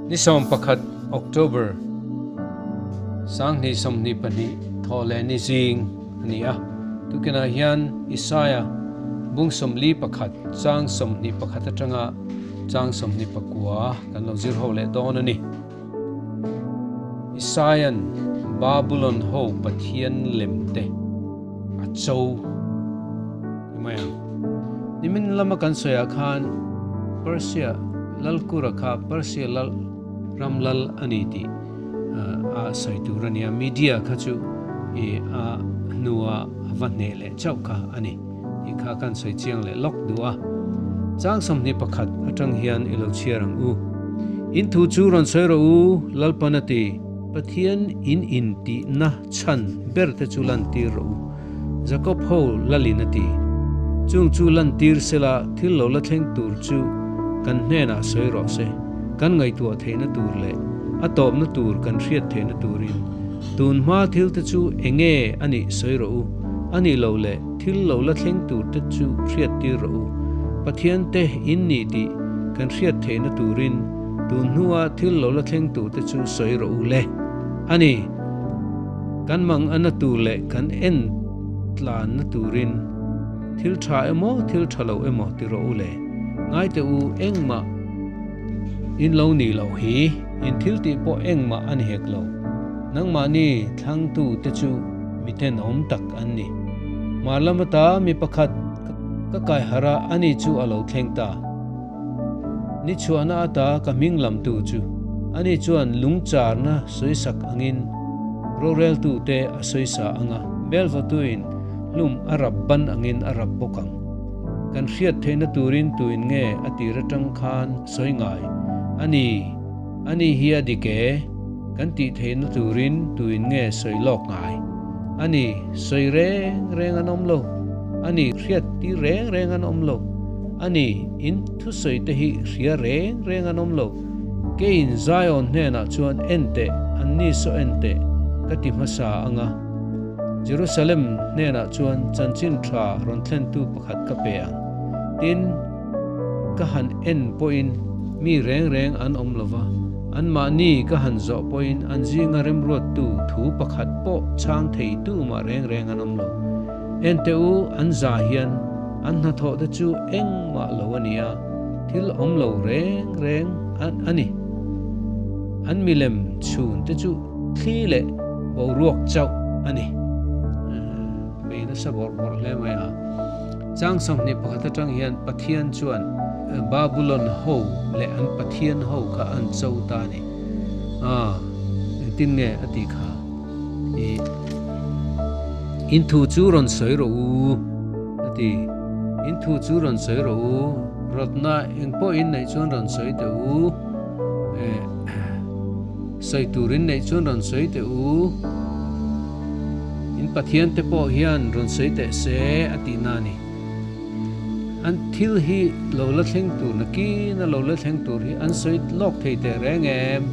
Ni 11 October 2022 thawhleh ni zing a ni a. Tukinah hian Isaiah bung 41 chang 21 atanga chang 29 kan lo zir ho leh dawn a ni. Isaia'n Babulon ho pathian lem te a cho ti mai ang. Nimin lama kan sawiah khan Persia lal kura kha Persia lal ram lal a ni tih a sawi tur a ni a, Media kha chu i a hnua a va hneh leh chauh kha a ni tih kha kan sawi chiang leh lawk duh a. Chang 21 atang hian i lo chhiar ang u. In thu chu rawn sawi rawh u, Lalpan a ti. Pathian in intihna chhan ber te chu lantir rawh u, Jakob ho lalin a ti. Chung chu lantir sela thil lo la thleng tur chu kan hnenah sawi rawh se, kan ngaihtuah theihna tur leh a tawpna tur kan hriat theihna turin tun hma thil te chu enge a nih sawi rawh u, a nih loh leh thil lo la thleng tur te chu hriattir rawh u, Pathian te in nih tih kan hriat theihna turin tun hnua thil lo la thleng tur te chu sawi rawh u le. A ni, kan mang ana tur leh kan en tlanna turin thil tha emaw thil tha lo emaw ti rawh u le. Ngai teh u, engmah in lo nih loh hi, in thil tih pawh engmah a ni hek lo. Nangmahni thlangtu te chu mi tenawm tak an ni. Hmar lam ata mi pakhat ka kai harh a, ani chu a lo thleng ta. Ni chhuahna ata ka hming lamtu chu ani chuan lungcharna sawisak angin roreltute a sawisa ang a, belvatuin hlum a rap ban angin a rap bawk ang. Kan hriat theihna turin tuin nge a tir atang khan sawi ngai? A ni, a ni hi a dik e, kan tih theihna turin tuin nge sawi lawk ngai? A ni, sawi reng reng an awm lo. A ni, hriat tir reng reng an awm lo. A ni, in thusawi te hi hria reng reng an awm lo. Keiin Zion hnenah chuan en teh, anni saw en teh, ka ti hmasa ang a. Jerusalem hnenah chuan chanchin tha rawn thlentu pakhat ka pe ang. Tin, ka han en pawhin mi reng reng an awm lo va, anmahni ka han zawh pawhin an zinga remruattu thu pakhat pawh chhang theitu mah reng reng an awm lo. En teh u, an za hian an hnathawh te chu engmah lo a ni a, thil awm lo reng reng a ni. An milem chhun te chu thli leh boruak chauh a ni. Bei nasa bawrh bawrh hle mai a. Chang 21 atang hian Pathian chuan Babulon ho leh an pathian ho kha an cho ta a ni. Engtin nge a tih kha? I in thu chu rawn sawi rawh u a ti. In thu chu rawn sawi rawh u, rawtna eng pawh in neih chuan rawn sawi teh u, sawi tur in neih chuan rawn sawi teh u, in Pathian te pawh hian rawn sawi teh se a tihna a ni. An thil hi lo la thleng tur nakin a lo la thleng tur hi an sawi lawk thei teh reng em?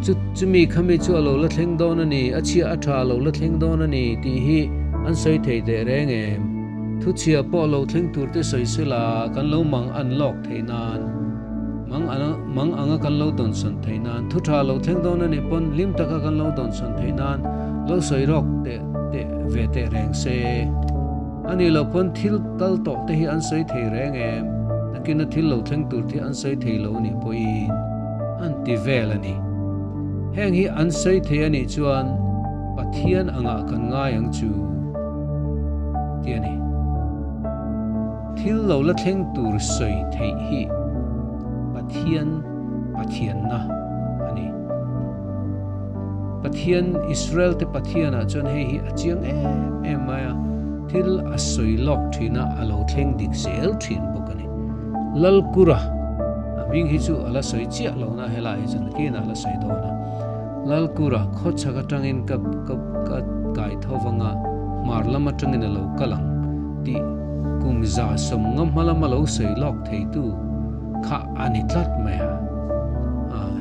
Chu chumi khami chu a lo la thleng dawn a ni, a chhia a tha a lo la thleng dawn a ni tih hi an sawi thei teh reng em? Thu chhia pawh lo thleng tur te sawi sela kan lo mang an lawk theih nan, mang mang anga kan lo dawnsawn theih nan, thu tha lo thleng dawn a nih pawn hlim taka kan lo dawnsawn theih nan lo sawi rawk teh teh ve teh reng se. A nih loh pawn thil kal tawh te hi an sawi thei reng em? Nakina thil lo thleng tur hi an sawi thei lo anih pawhin an ti vel a ni. Heng hi an sawi thei anih chuan Pathian angah kan ngai ang chu ti a ni. Thil lo la thleng tur sawi theih hi Pathian Pathianna a ni. Pathian, Israel te Pathian ah chuan hei hi a chiang em em mai a, thil a sawi lawk thin a, a lo thleng dik zel thin bawk a ni. Lalkura, a hming hi chu a la sawi chiah lo na helai hi chuan nakinah a la sawi dawn a. Lalkura, khawchhak atangin ka ka ka kai tho vang a, hmar lam atangin a lo kal ang tih kum 150 hma lama lo sawi lawk theitu kha a ni tlat mai a.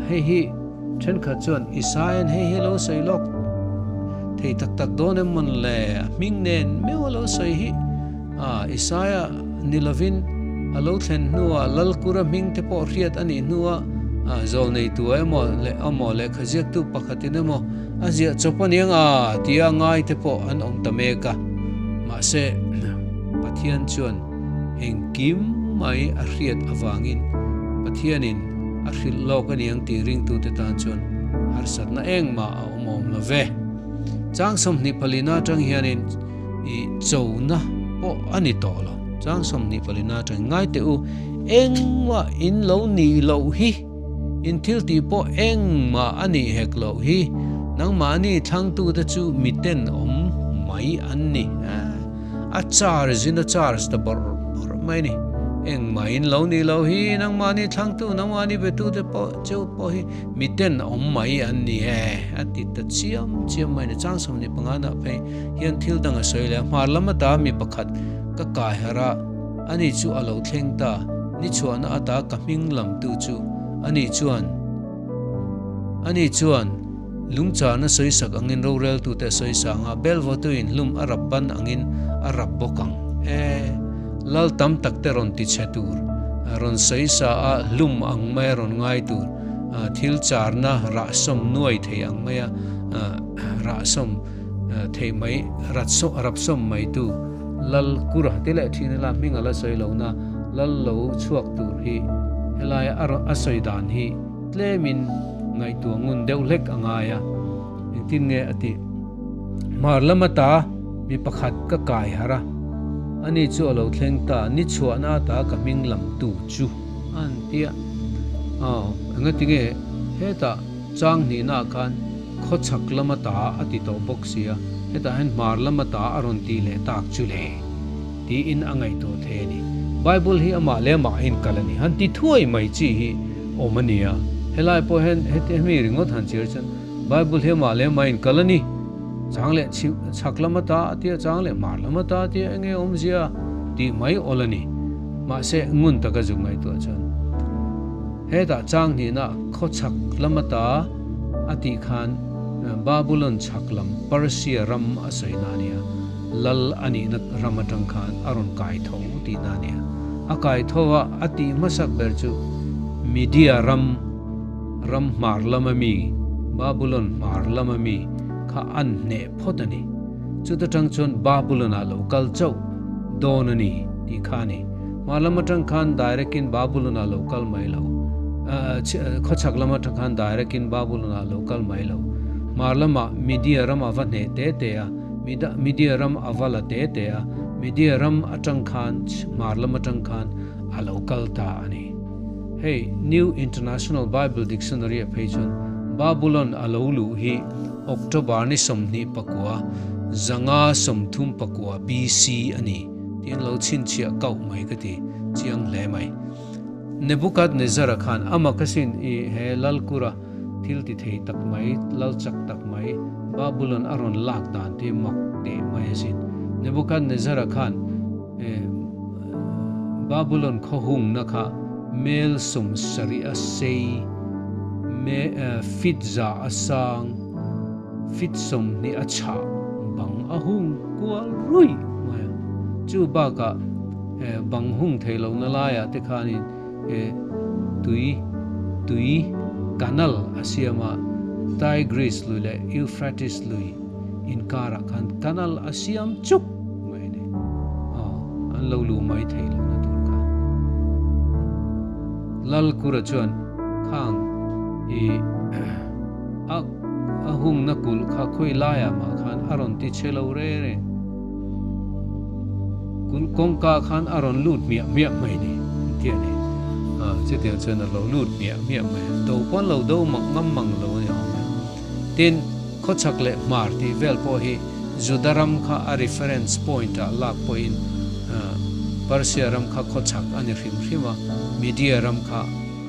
Hei hi. Thenkhat chuan Isaia'n hei hi a lo sawi lawk thei tak tak dawn em mawn le? A hming nen meuh a lo sawi hi a, Isaia ni lovin A lo thlen hnuah Lalkura hming te pawh hriat a nih hnuah zawlneitu emaw leh amaw lehkha ziaktu pakhatin emaw a ziah chawp a niang a tia ngai te pawh an awm ta mek a. Mahse, Pathian chuan engkim mai a hriat avangin Pathianin a hrilh lawk a niang tih ringtute tan chuan harsatna engmah a awm awm lo ve. Chang 24na atang hianin i chona pawh a ni tawh lo. Chang 24na atang ngai teh u, engmah in lo nih loh hi, in thil tih pawh engmah a nih hek loh hi, nangmahni thlangtute chu miten awm mai an ni. A charge in a charge ta bawrh bawrh mai a ni. Engmah in lo nih loh hi, nangmahni thlangtu, nangmahni betute pawh cheu pawh hi miten awm mai an ni e, a ti ta chiam chiam mai a ni. Chang 25 nah phei hian thil dang a sawi leh a, hmar lam ata mi pakhat ka kai harh a, ani chu a lo thleng ta, ni chhuahna ata ka hming lamtu chu ani chuan ani chuan lungchana sawisak angin roreltute a sawi sang a, bel vawtuin hlum a rap ban angin a rap bawk ang e, lal tam tak te rawn ti chhe tur, rawn sawi sa a hlum ang mai a rawn ngai tur, thil charna rahsawm nuai thei ang maia rahsawm Theih mai, rapsawm mai tu Lal Kura ti leh thin ila hming a la sawi lo na Lal lo chhuak tur hi helai a sawi dan hi tlemin ngaihtuah ngun deuh hlek a ngai a, engtin nge a tih? Hmar lama ta mi pakhat ka kai harh a, ani chu a lo thleng ta, ni chhuahna ata ka hming lam tu chu an tia. Aw, engatinge hetah chang hnihnaah khan Khawchhak lama ta a ti tawh bawk sia, hetah hian hmar lama ta a rawn tih leh tak chu le? tiin a ngaihtuah thei a ni. Bible hi amah leh amah a inkal a ni. Han ti thuai mai chi hi awm a nia. Helai pawh hian heti hemi ringawt han chhiar chuan Bible hi amah leh amah a inkal a ni. Chang leh chhak lama ta a tia, chang leh hmar lama ta a tia, enge awmzia tih mai awl a ni. Mahse, ngun taka zuk ngaihtuah chuan hetah chang hnihna khawchhak lama ta a tih khan Babulon chhak lam Persia ram a sawi na a nia, lal a nihna ram atang khan a rawn kai tho tihna a nia. A kai tho a, a tih hmasak ber chu Media ram, ram hmar lama mi, Babulon hmar lama mi kha an hneh phawt a ni. Chuta tang chuan Babulon ah lo kal chauh dawn a ni tih kha a ni. Hmar lam atang khan direct in Babulon ah lo kal mai lo. Khawchhak lam atang khan direct in Babulon ah lo kal mai lo. Hmar lamah Media ram a va hneh te te a, Media ram a va la te te a, Media ram atang khan hmar lam atang khan a lo kal ta a ni. Hei New International Bible Dictionary ah phei chuan Babulon a lo luh hi October ni 24, 534 BC a ni tih an lo chhinchhiah kauh mai ka ti chiang hle mai. Nebuchadnezzar-a khan ama ka sin i he Lalkura thil ti thei tak mai, lal chak tak mai Babulon a rawn lak dan te mak teh mai a sin. Nebuchadnezzar-a khan Babulon khaw hungna kha mel 70 a sei, me fit 100 a sang, fit 20 a chhah bang a hung kual ruih mai a. Chu bakah bang hung thei lohna laiah te khanin tui tui canal a siam a, Tigris lui leh Euphrates lui inkarah khan canal a siam chuk mai a ni. Aw, an lo luh mai thei lohna tur khan. Lalkura chuan khang i a a hungna kulh kha khawi laiah mah khan a rawn ti che lo re re. Kulh kawngka khan a rawn lut hmiah hmiah mai ni an ti a ni. Chutiang chuan a lo lut hmiah hmiah mai a, do pawn lo do mak ngam mang lo a ni awm e. Tin, khawchhak leh hmar tih vel pawh hi Juda ram kha a reference point ah lak pawhin Persia ram kha khawchhak a ni hrim hrim a, Media ram kha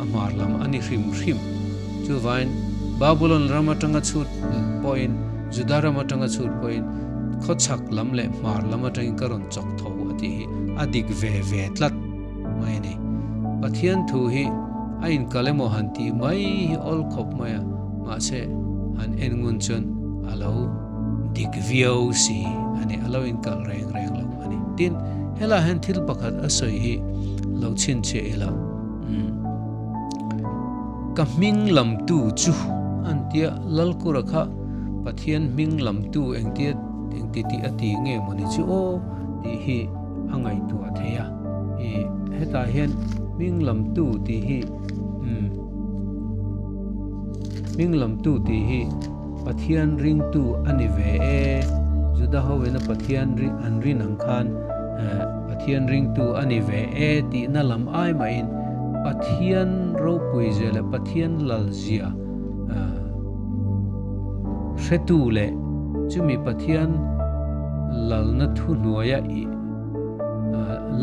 a hmar lam a ni hrim hrim. Chuvain Babulon ram atanga chhut pawhin Juda ram atanga chhut pawhin khawchhak lam leh hmar lam atangin ka rawn chawk tho a tih hi a dik ve ve tlat mai a ni. Pathian thu hi a inkal emaw han tih mai hi awl khawp mai a, mahse han en ngun chuan a lo dik viau si a ni, a lo inkal reng reng lo a ni. Tin, helaiah hian thil pakhat a sawi hi lo chhinchhiah ila. Umm. Ka hming lamtu chu an tia Lalkura kha Pathian hming lamtu engtia engti tih a ti nge mawni chu aw tih hi a ngaihtuah thei a. Ih hetah hian hming lamtu tih hi umm hming lamtu tih hi Pathian ringtu a ni ve e. Juda hoin a Pathian an rin ang khan Pathian ringtu a ni ve e tihna lam ai mahin Pathian ropui zia leh Pathian lal zia hretu leh chumi Pathian lalna thuhnuaia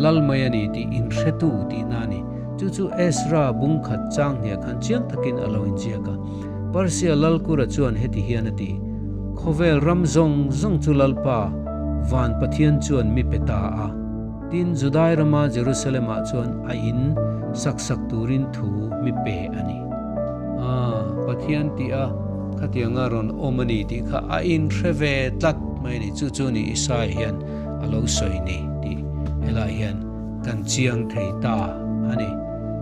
lal mai a ni tih inhretu tihna a ni. Chu chu Ezra bungkhat chang hniah khan chiang takin a lo inziak a. Persia Lalkura chuan heti hian a ti, Khawvel ram zawng zawng chu Lalpa, van Pathian chuan mi pe ta a. Tin, Judai rama Jerusalem-ah chuan a in sak sak turin thu mi pe a ni. A, Pathian tih a, khatianga rawn awm a ni tih kha a inhre ve tlat mai a ni. Chu chu ni Isaiah hian a lo sawi ni tih helaiah hian kan chiang thei ta a ni.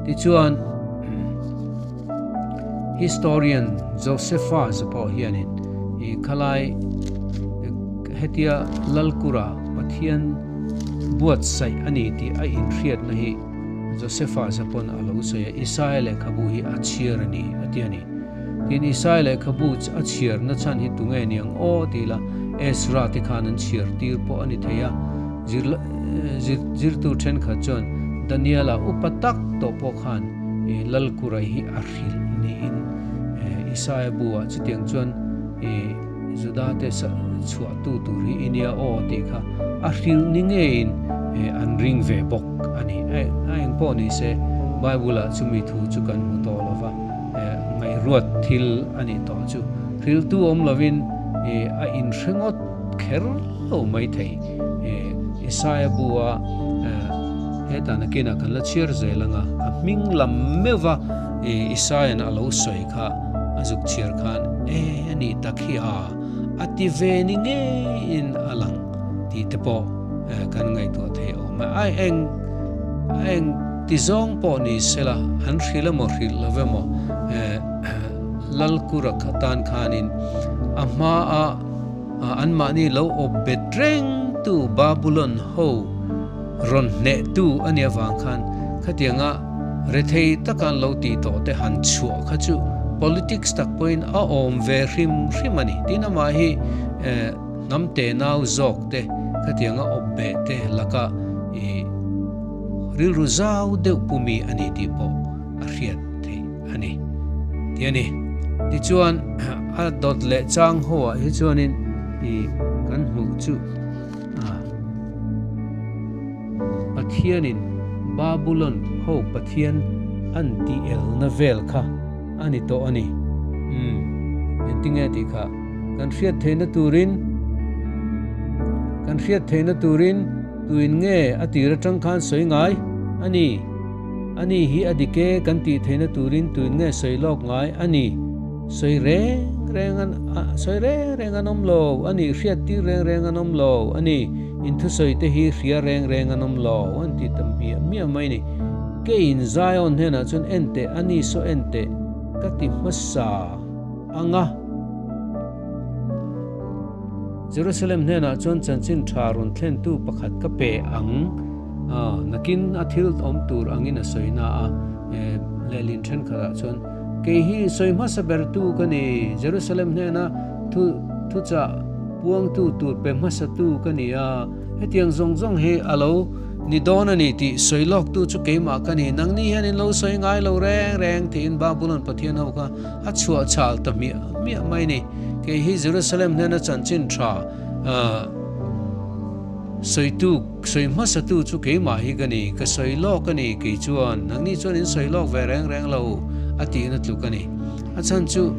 Tichuan. Historian Josephus pawh hianin i khalai hetia Lalkura Pathian buatsaih a ni tih a inhriatna hi Josephus pawn a lo sawi a, Isaia lehkhabu hi a chhiar a ni a ti a ni. Tin, Isaia lehkhabu a chhiarna chhan hi tunge niang aw ti ila Ezra te khan an chhiar tir pawh a ni thei a, zirtu thenkhat chuan Daniela upa tak tawh pawh khan I Lalkurai hi a hrilh niin Isaia buah chutiang chuan i Judate chhuahtu tur hi i nia aw tih kha a hrilh ni ngeiin an ring ve bawk a ni. A eng pawh ni se Bible-ah chumi thu chu kan hmu tawh lo va, ngaihruat thil a nih tawh chu hrilhtu awm lovin a inhre ngawt kher lo mai thei. Isaia bua hetah nakinah kan la chhiar zel anga a hming lam meuh va Isaia'n a lo sawi kha a zuk chhiar khan e a nih tak hi a a ti ve ni ngeiin a lang tih te pawh kan ngaihtuah thei awm a. A eng a eng ti zawng pawh ni sela an hrilh emaw hrilh lo emaw Lalkura tan khanin a hmaa Anmahni lo awp bet reng tu Babulon ho rawn hneh tu a nih avang khan khatianga rethei taka an lo tih tawh te han chhuah kha chu politics tak pawhin a awm ve hrim hrim a ni. Tin amah hi hnam tenau zawk te khatianga awp beh te laka i rilru zau deuh pumi a ni tih pawh a hriat theih a ni tih a ni. Tichuan a dawt leh chang ho ah hi chuanin ih kan hmuh chu Pathianin Babulon ho Pathian an tih elna vel kha a ni tawh a ni. Umm engtinge tih kha kan hriat theihna turin kan hriat theihna turin tuin nge a tir atang khan sawi ngai a ni. A ni hi a dik e kan tih theihna turin tuin nge sawi lawk ngai a ni. Sawi reng reng an sawi reng reng an awm lo a ni, hriat tir reng reng an awm lo a ni, in thusawi te hi hria reng reng an awm lo an ti ta miah miah mai ni. Keiin Zion hnenah chuan en teh a ni saw en teh ka ti hmasa ang a. Jerusalem hnenah chuan chanchin tha rawn thlentu pakhat ka pe ang. A, nakin a thil awm tur angin a sawi na a, e, lehlin thenkhatah chuan, Kei hi sawi hmasa bertu ka ni, Jerusalem hnena thu thuchah puangtu tur pe hmasatu ka ni a, hetiang zawng zawng hi a lo ni dawn a ni tih sawi lawktu chu keimah ka ni, nangni hian in lo sawi ngai lo reng reng tiin Babulon Pathian ho kha a chhuah chhal ta hmiah hmiah mai ni. Kei hi Jerusalem hnena chanchin tha, a, Sawitu, sawi hmasatu chu keimah hi ka ni, ka sawi lawk a ni, kei chuan, nangni chuan in sawi lawk ve reng reng lo, a tihna tluk a ni. A chhan chu,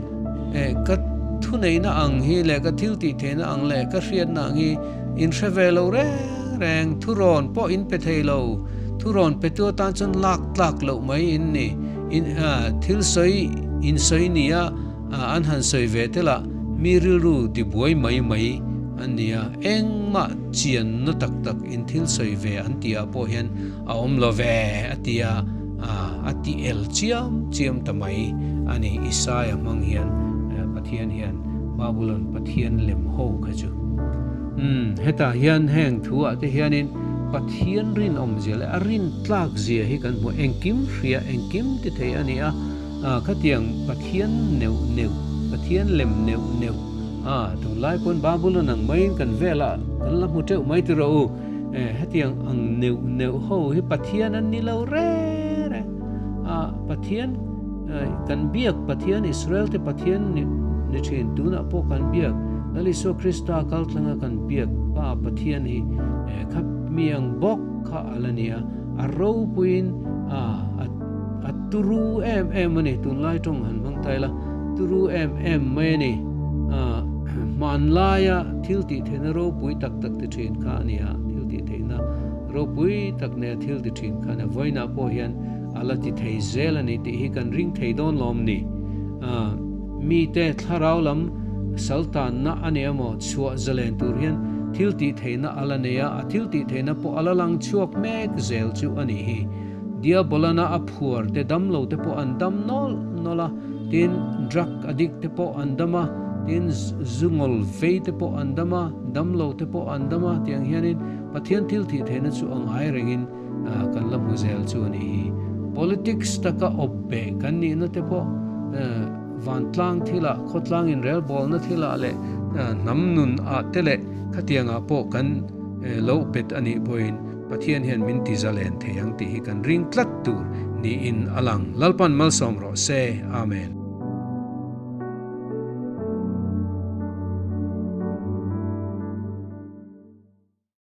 eh, ka thuneihna ang hi leh ka thil tih theihna ang leh ka hriatna ang hi in hre ve lo reng reng, thurawn pawh in pe thei lo, thurawn petu atan chuan lak tlak loh mai in ni, in, ah, thil sawi in sawi nia an han sawi ve tel a, mi rilru tibuai mai mai. an ni a, engmah chianna tak tak in thil sawi ve an tih ah pawh hian a awm lo ve a ti a, a ti el chiam chiam ta mai a ni. Isaia hmang hian Pathian hian Babulon Pathian lem ho kha chu umm hetah hian heng thu ah te hianin Pathian rinawmzia leh a rintlak zia hi kan hmu engkim hria engkim ti thei a ni a, khatiang Pathian neuh neuh Pathian lem neuh neuh A, tunlai pawn Babulon ang maiin kan velah kan la hmu teuh mai ti rawh u. E, hetiang ang neuh neuh ho hi Pathian an ni lo reng reng. A, Pathian, kan biak Pathian, Israel te Pathian ni ni thin, tunah pawh kan biak Lal Isua Krista kal tlanga kan biak Pa Pathian hi e, kha mi ang bawk kha a la ni a, a ropuiin a, a, a turu em em a ni, tunlai tawng han hmang ta ila. Turu em em mai a ni. Hmanlaia thil tih theihna ropui tak tak ti thin kha a ni a, thil tih theihna ropui tak nena thil ti thin kha a ni a, vawiinah pawh hian a la ti thei zel a ni tih hi kan ring thei dawn lawm ni. Mite thlarau lam saltanna a ni emaw chhuah zalen tur hian thil tih theihna a la nei a, a thil tih theihna pawh a la lang chhuak mek zel chu a nih hi. Diabolana a phuar te dam lo te pawh an dam nawlh nawlh a. Tin, drug addict te pawh an dam a, tin zungawl vei te pawh an dam a, damlo te pawh an dam a, tiang hianin Pathian thil thih theihna chu a ngai rengin kan la hmu zel chu a nih hi. Politics taka awp beh kan nihna te pawh vantlang thilah, khawtlang inrelbawlna thilah leh hnam nun ah te leh khatiangah pawh kan lo bet a nih pawhin Pathian hian min ti zalen thei ang tih hi kan ring tlat tur niin a lang. Lalpan malsawm rawh se. Amen.